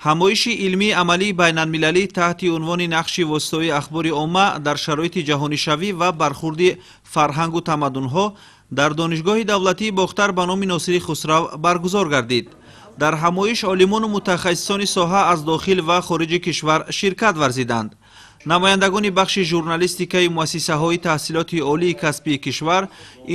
Ҳамоиши илмии амалии байналмилалӣ таҳти унвони «Нақши воситаҳои ахбори омма дар шароити ҷаҳонишавӣ ва бархурди фарҳангу тамаддунҳо» дар Донишгоҳи давлатии Бохтар ба номи Носири Хусрав баргузор гардид. Дар ҳамоиш олимону мутахассисони соҳа аз дохил ва хориҷи кишвар ширкат варзиданд. Намояндагони бахши журналистикаи муассисаҳои таҳсилоти олии касбии кишвар,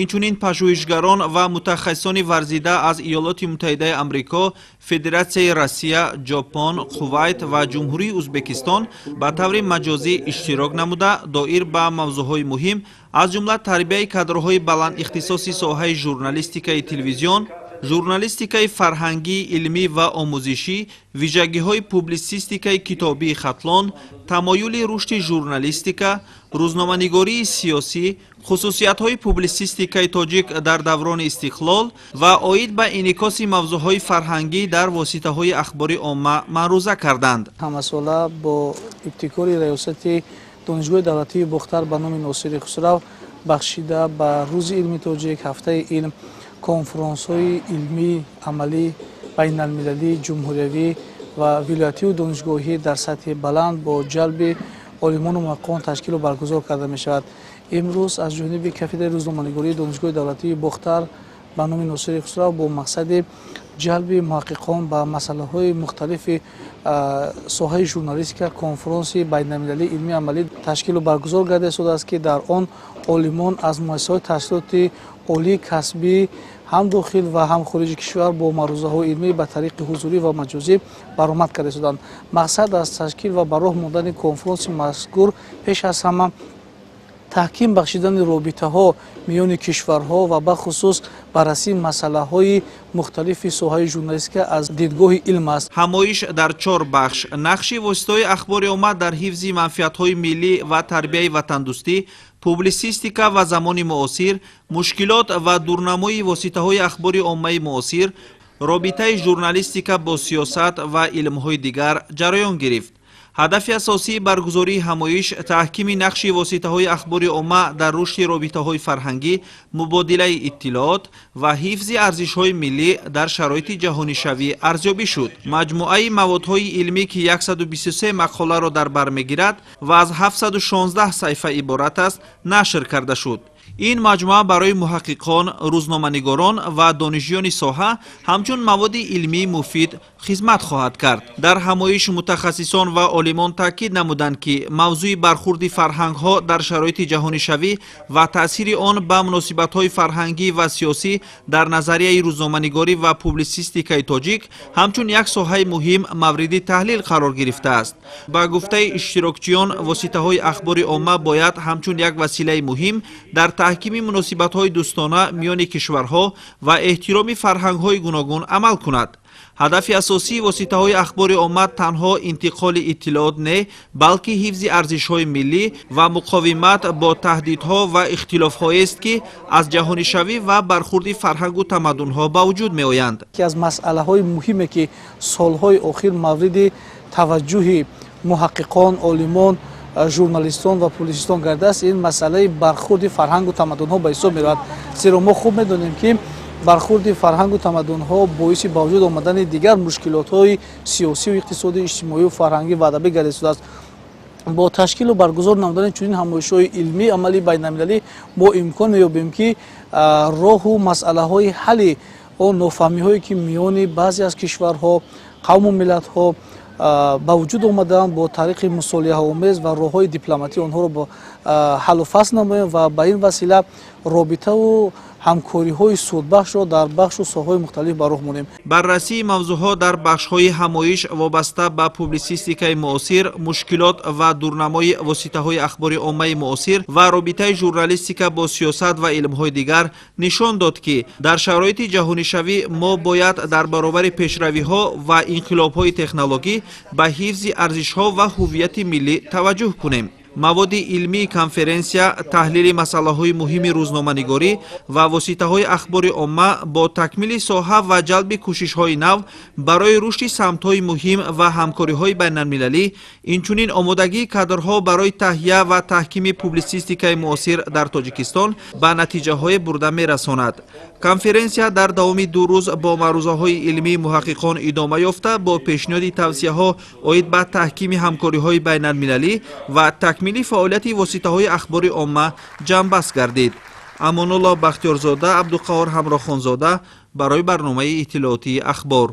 инчунин пажӯҳишгарон ва мутахассисони варзида аз Иёлоти Муттаҳидаи Амрико, Федератсияи Россия, Ҷопон, Қувайт ва Ҷумҳурии Ӯзбекистон ба таври маҷозӣ иштирок намуда, доир ба мавзӯъҳои муҳим, аз ҷумла тарбияи кадрҳои баландихтисоси соҳаи журналистикаи телевизион, журналистикаи фарҳангӣ, илмӣ ва омӯзишӣ, вижагиҳои публитсистикаи китобии Хатлон, тамоюли рушди журналистика, рӯзноманигории сиёсӣ, хусусиятҳои публитсистикаи тоҷик дар даврони истиқлол ва оид ба инъикоси мавзӯъҳои фарҳангӣ дар воситаҳои ахбори омма маъруза карданд. Ҳамасола бо ибтикори раёсати Донишгоҳи давлатии Бохтар ба номи Носири Хусрав бахшида ба Рӯзи илми тоҷик, Ҳафтаи илм, конфронсҳои илмӣ, амалӣ, байналмилалӣ, ҷумҳуриявӣ ва вилоятию донишгоҳӣ дар сатҳи баланд бо ҷалби олимону муҳаққиқон ташкилу баргузор карда мешавад. Имрӯз аз ҷониби кафедраи рӯзноманигории Донишгоҳи давлатии Бохтар ба номи Носири Хусрав бо мақсади ҷалби муҳаққиқон ба масъалаҳои мухталифи соҳаи журналистика конфронси байналмилалии илмии амалӣ ташкилу баргузор карда истодааст, ки дар он олимон аз муассисаҳои таҳсилоти олии касбӣ ҳам дохил ва ҳам хориҷи кишвар бо маърузаҳои илмӣ ба тариқи ҳузурӣ ва маҷозӣ баромад карда истоданд. Мақсад аз ташкил ва ба роҳ мондани конфронси мазкур пеш аз ҳама таҳким бахшидани робитаҳо миёни кишварҳо ва бахусус баррасии масъалаҳои мухталифи соҳаи журналистика аз дидгоҳи илм аст. Ҳамоиш дар чор бахш: нақши воситаҳои ахбори омма дар ҳифзи манфиатҳои миллӣ ва тарбияи ватандӯстӣ, публитсистика ва замони муосир, мушкилот ва дурнамои воситаҳои ахбори оммаи муосир, робитаи журналистика бо сиёсат ва илмҳои дигар ҷараён гирифт. Ҳадафи асосии баргузории ҳамоиш таҳкими нақши воситаҳои ахбори омма дар рушди робитаҳои фарҳангӣ, мубодилаи иттилоот ва ҳифзи арзишҳои миллӣ дар шароити ҷаҳонишавӣ арзёбӣ шуд. Маҷмӯаи маводҳои илмӣ, ки 123 мақоларо дар бар мегирад ва аз 716 саҳифа иборат аст, нашр карда шуд. Ин маҷмӯа барои муҳаққиқон, рӯзноманигорон ва донишҷӯёни соҳа ҳамчун маводи илмии муфид хизмат хоҳад кард. Дар ҳамоиш мутахассисон ва олимон таъкид намуданд, ки мавзӯи бархурди фарҳангҳо дар шароити ҷаҳонишавӣ ва таъсири он ба муносибатҳои фарҳангӣ ва сиёсӣ дар назарияи рӯзноманигорӣ ва публитсистикаи тоҷик ҳамчун як соҳаи муҳим мавриди таҳлил қарор гирифтааст. Ба гуфтаи иштирокчиён, воситаҳои ахбори омма бояд ҳамчун як василаи муҳим дар таҳкими муносибатҳои дӯстона миёни кишварҳо ва эҳтироми фарҳангҳои гуногун амал кунад. Ҳадафи асосии воситаҳои ахбори омма танҳо интиқоли иттилоот не, балки ҳифзи арзишҳои миллӣ ва муқовимат бо таҳдидҳо ва ихтилофҳоест, ки аз ҷаҳонишавӣ ва бархурди фарҳангу тамаддунҳо ба вуҷуд меоянд. Ки аз масъалаҳои муҳиме, ки солҳои охир мавриди таваҷҷӯҳи муҳаққиқон, олимон, журналистон ва публитсистон гардааст, ин масъалаи бархурди фарҳангу тамаддунҳо ба ҳисоб меравад. Зеро мо хуб медонем, ки бархурди фарҳангу тамаддунҳо боиси ба вуҷуд омадани дигар мушкилотҳои сиёсию иқтисодӣ, иҷтимоию фарҳангӣ ва адабӣ гардида истодааст. Бо ташкилу баргузор намудани чунин ҳамоишҳои илмӣ амалии байналмилалӣ мо имкон меёбем, ки роҳу масъалаҳои ҳалли он нофаҳмиҳое, ки миёни баъзе аз кишварҳо, қавму миллатҳо ба вуҷуд омадаанд, бо тариқи мусолиҳаомез ва роҳҳои дипломатӣ онҳоро ҳаллу фасл намоем ва ба ин васила робитаву ҳамкориҳои судбахшро дар бахшу соҳаҳои мухталиф ба роҳ монем. Баррасии мавзӯъҳо дар бахшҳои ҳамоиш вобаста ба публитсистикаи муосир, мушкилот ва дурнамои воситаҳои ахбори оммаи муосир ва робитаи журналистика бо сиёсат ва илмҳои дигар нишон дод, ки дар шароити ҷаҳонишавӣ мо бояд дар баробари пешравиҳо ва инқилобҳои технологӣ ба ҳифзи арзишҳо ва ҳуввияти миллӣ таваҷҷӯҳ кунем. Маводи илмии конференсия, таҳлили масъалаҳои муҳими рӯзноманигорӣ ва воситаҳои ахбори омма бо такмили соҳа ва ҷалби кӯшишҳои нав барои рушди самтҳои муҳим ва ҳамкориҳои байналмилалӣ, инчунин омодагии кадрҳо барои таҳия ва таҳкими публитсистикаи муосир дар Тоҷикистон ба натиҷаҳое бурда мерасонад. Конференсия дар давоми 2 рӯз бо маърузаҳои илмии муҳаққиқон идома ёфта, бо пешниҳоди тавсияҳо оид ба таҳкими ҳамкориҳои байналмилалӣ ва такмили фаъолияти воситаҳои ахбори омма ҷамъбаст гардид. Амонулло Бахтиёрзода, Абдуқаҳор Ҳамрохонзода барои барномаи иттилоотии «Ахбор».